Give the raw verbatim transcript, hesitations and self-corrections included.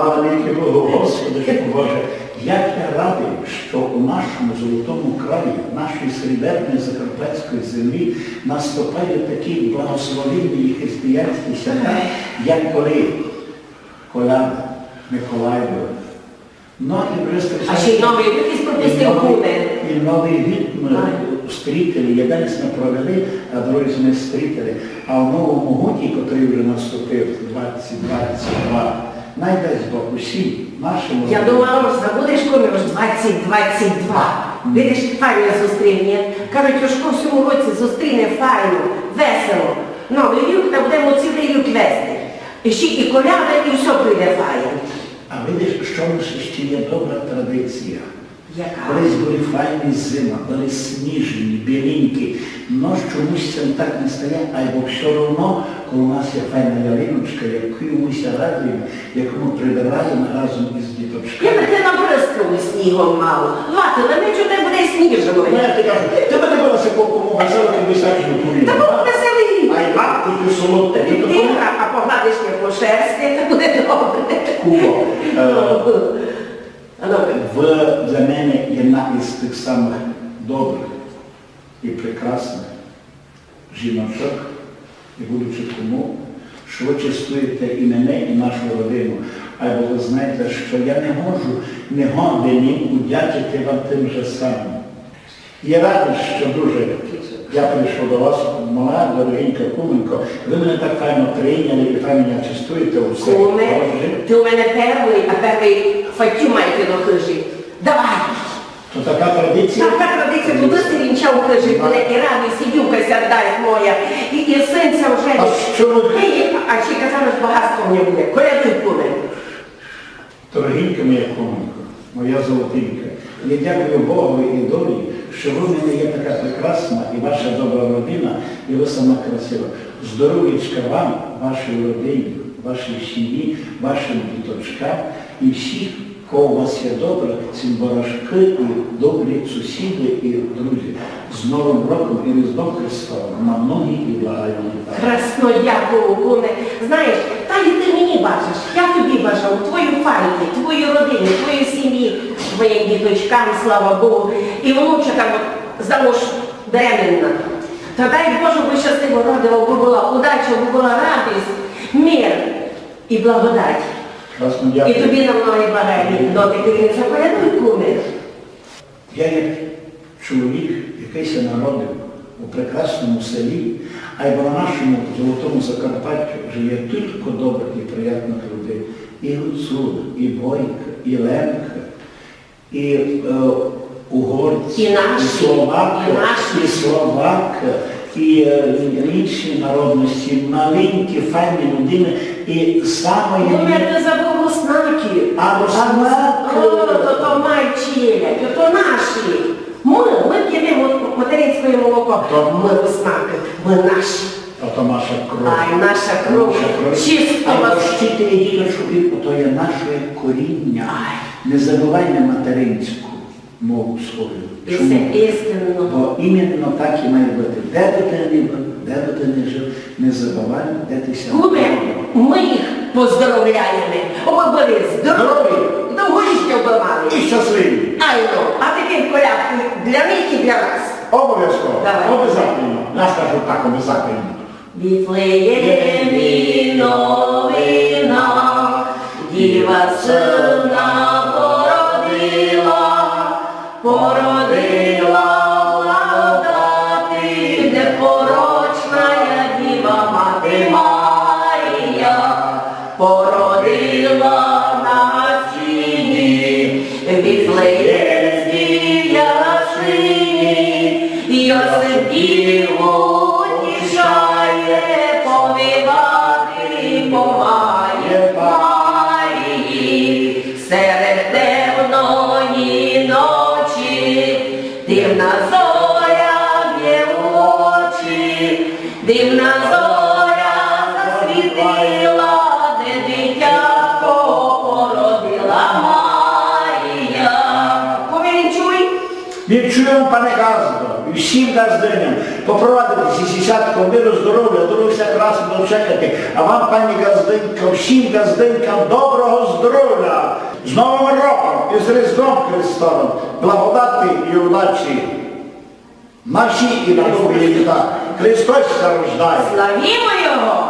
Слава навікы Богу, Господи, Боже, як я радый, што у нашому золотому краї, нашій сріберній закарпатській землі наступають такі благословенні християнські свята, як коли коляда, Миколайове. Ну, і Воскресенье. А ще й Новый рік із пропустив, і Новый, Гуне. І Новый рік мы встрітили, єден сьме провели, а другый сьме встрітили. А в Новому годі, котрый вже наступив, двадцять двадцять два, най дасть Бог усім нашим. Я думала, ож забудеш, Куме, ож двадцять двадцять два. Видиш, файно зустрів, ні? Кажуть, ож ко в сьому році зустріне файно, весело Новый рік, та будеме цілый рік вести. І ще і коляда, і всьо прийде файно. А видиш, што в нас ще є добра традиція? Яка? Колись были файні зимы, были сніжні, біленькі. Но чомусь се так не стає, айбо всьо равно коло нас є файна ялиночка, якій мы ся радуєме, яку мы прибираєме разом із діточками. Я таке набризкала снігом мало. Ватила, ничого не буде сніжного. Ну, я ти кажу, ти бы не была ся кому весела, ти бы ся не повіла. Та був веселий. А й мак, ти солодкий. Ти, а, а погладиш мене по шерсти, то буде добре. Кумо, е, Добре. Вы для мене єдна із тых самых добрых і прекрасных жіночок, і будучи кумом, што вы честуєте і мене, і нашу родину. Айбо вы знаєте, што я не можу, не годен им удячити вам тым же самым. Я радый, што дуже я прийшов до вас, моя дорогенька куменько. Вы мене так файно прийняли і файно мене честуєте у себе. Куме, ты у мене первый, а первый фатю майте до хыжі. Давай! То така традиція? Така традиція, бо ты сирінча у хыжі буде, і радость, і дівка ся дасть моя, і, і сын ся вже. А што вы? Ні, а ще казали, што багатство в нього буде. Колядуй, куме. Дорогенька моя куменько, моя золотенька, я дякую Богови і долі, што вы в мене є така прекрасна, і ваша добра родина, і вы сама красива. Здоров'ячка вам, вашій родині, вашій сім'ї, вашым діточкам і всіх, кого у вас є добрых, сім ворожкы і добрі сусіды і друзі. З Новым роком і Різдвом Христовым на многі і благі літа. Красно дякую, куме. Знаєш, та й ты мені бажаш, я тобі бажаю, твоїй файці, твоїй родині, твоїй сім'ї, твоїм діточкам, слава Богу, і внучатам, от, замуж беременна. Та дай Боже, бы щасливо родила, бы была удача, бы была радость, мир і благодать. Красно дякую. І тобі на многі благі літа. Ну, ты не заколядуй, куме. Я як чоловік, якый ся народив у прекрасному селі, айбо на нашому золотому Закарпаттю жиє тілько добрых і приятных людей. І Гуцул, і Бойко, і Лемко, і, е, угорці, і наші, і словаки, і наші, і словаки, і, е, інші народности, маленькі, файні людины, і саме... Ну, я не забув руснаків. А руснакы? О, то, то май челядь, то, то наші. Мы, мы п'єме мо-, материнське молоко. То мы руснакы, мы наші. А то наша кров. Ай, наша кров. Наша кров. Чисто. Ай, пощите, діточку, то є наше коріння. Ай. Не забывайме материнську мову свою. І се істинно. Чому? Бо іменно так і має быти. Де бы ты не быв, де бы ты не жив, не забывай, де ты ся народив. Куме, мы їх поздоровляєме. Обы были здорові, здорові, довголіття обы мали. І щасливі. Айно, а тепер колядку для них і для нас. Обовязково. Давай. Обязательно. Я скажу так, обязательно. Віфлеємі новина, діва сына породила, породила благодати, непорочная діва мати Марія, породила на сіні Віфлеємській яшині. Йосип діву утішає, повивати помагає Марії. Серед темної ночі дивна зоря б'є у очі, дивна зоря засвітила, де дитятко породила Марія. Куме, вінчуй. Вінчую вам, пане ґаздо, і всім ґаздиням, попровадити сі сісятко миру, здоровя, здоровя, красно дочекати, а вам, пані ґаздинько, всім ґаздинькам доброго здоровя. З Новым роком і з Різдвом Христовым, благодати і удачі наші і на довгі літа. Христос ся рождає. Славімо Його!